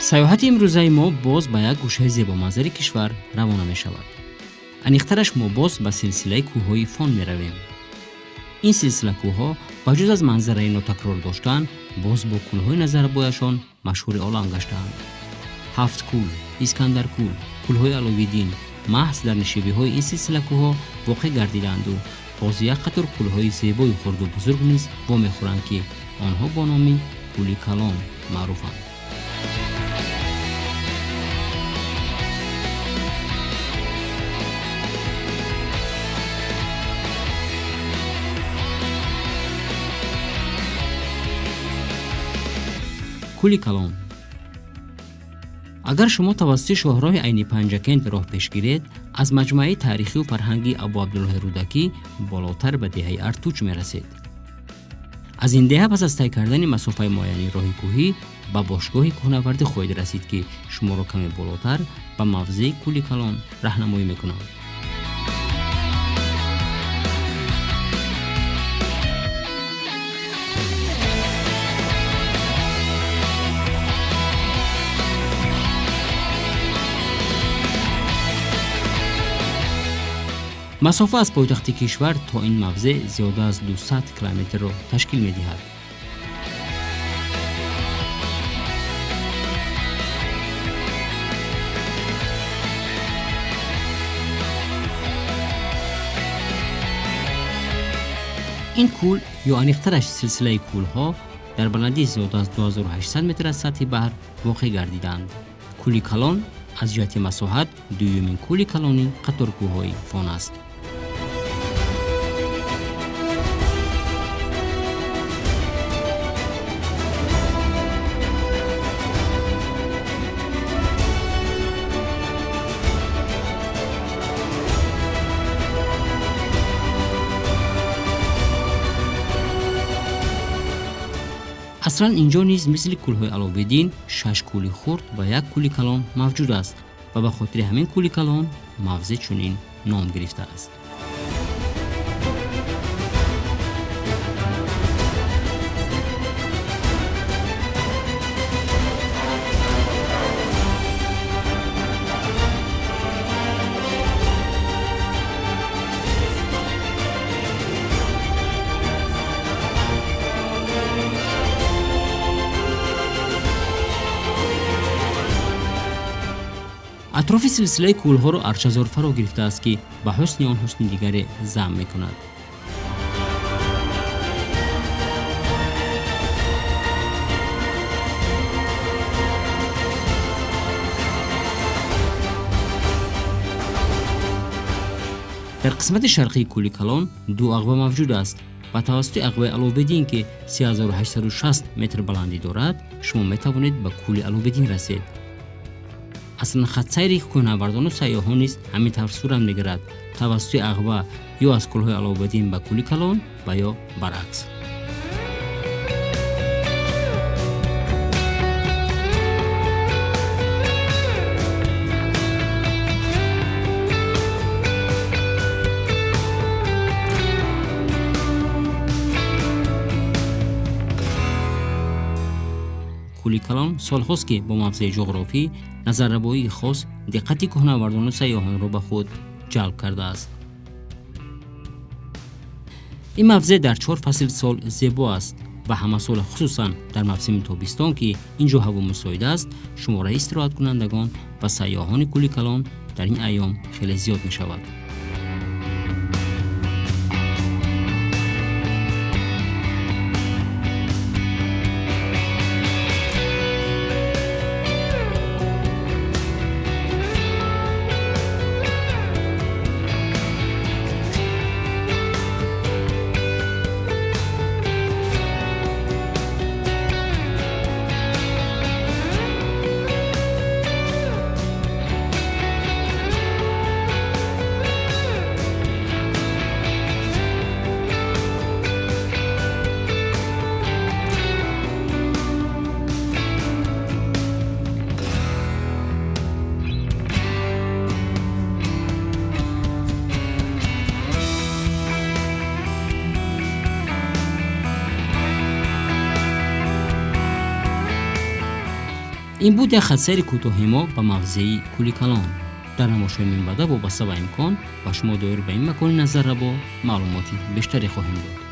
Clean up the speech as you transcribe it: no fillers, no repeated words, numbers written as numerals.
Саёҳати имрӯзаи мо боз ба як гӯшаи зебоманзари кишвар равона мешавад. Аниқтараш мо боз ба силсилаи кӯҳҳои Фон меравем. Ин силсила кӯҳҳо ба ҷуз аз манзараи нотакрор доштан, боз бо кӯлҳои назаррабояшон машҳури олам гаштаанд. Ҳафт кӯл, Искандаркӯл, кӯлҳои Аловиддин маҳз дар нишебиҳои ин силсила кӯҳҳо воқеъ гардидаанду боз як қатор кӯлҳои зебои хурду бузург низ вомехӯранд, ки онҳо бо номи Кӯли Калон маъруфанд. Кӯли Калон. Агар шумо тавассути шоҳроҳи Айни Панҷакент роҳ пеш гиред, аз маҷмӯаи таърихию фарҳангии Абу Абдуллоҳи Рӯдакӣ болотар ба деҳаи Артуч мерасед. Аз ин деҳа пас аз тай кардани масофаи муайяни роҳи кӯҳӣ ба бошгоҳи кӯҳнавардӣ хоҳед расид, ки шуморо каме болотар ба мавзеи Кӯли Калон раҳнамоӣ мекунанд. Масофа аз пойтахти кишвар то ин мавзеъ зиёда аз 200 километрро ташкил медиҳад. Ин кӯл ё аниқтараш силсилаи кӯлҳо дар баландии зиёда аз 2800 метр аз сатҳи баҳр воқеъ гардидаанд. Кӯли Калон аз ҷиҳати масоҳат дуюмин кӯли калони қаторкӯҳҳои Фон аст. Аслан инҷо низ мисли кӯлҳои Аловиддин 6 кӯли хурд ва як кӯли калон мавҷуд аст ва ба хотири ҳамин кӯли калон мавзеъ чунин ном гирифтааст. Атрофи силсилаи кӯлҳоро арчазор фаро гирифтааст, ки ба ҳусни он ҳусни дигаре замм мекунад. Дар қисмати шарқии Кӯли Калон ду ағва мавҷуд аст ва тавассути ағваи Аловиддин, ки 3860 метр баландӣ дорад, шумо метавонед ба кӯли Аловиддин расед. Аслан хатсайри кӯҳнавардону сайёҳон низ ҳамин тавр сурат мегирад: тавассути ағва ё аз кӯлҳои Аловиддин ба Кӯли Калон ва ё баръакс. Кӯли Калон солҳост, ки бо мавзеи ҷуғрофӣ назаррабоии хос диққати кӯҳнавардону сайёҳонро ба худ ҷалб кардааст. Ин мавзеъ дар 4 фасли сол зебо аст ва ҳамасола, хусусан дар мавсими тобистон, ки ин ҷо ҳаво мусоид аст, шумораи истироҳаткунандагон ва сайёҳони Кӯли Калон дар ин айём хеле зиёд мешавад. Ин буд як хатсайри кӯтоҳи мо ба мавзеи Кӯли Калон. Дар намошои минбаъда вобаста ба имкон ба шумо доир ба ин макони назаррабо маълумоти бештаре хоҳем дод.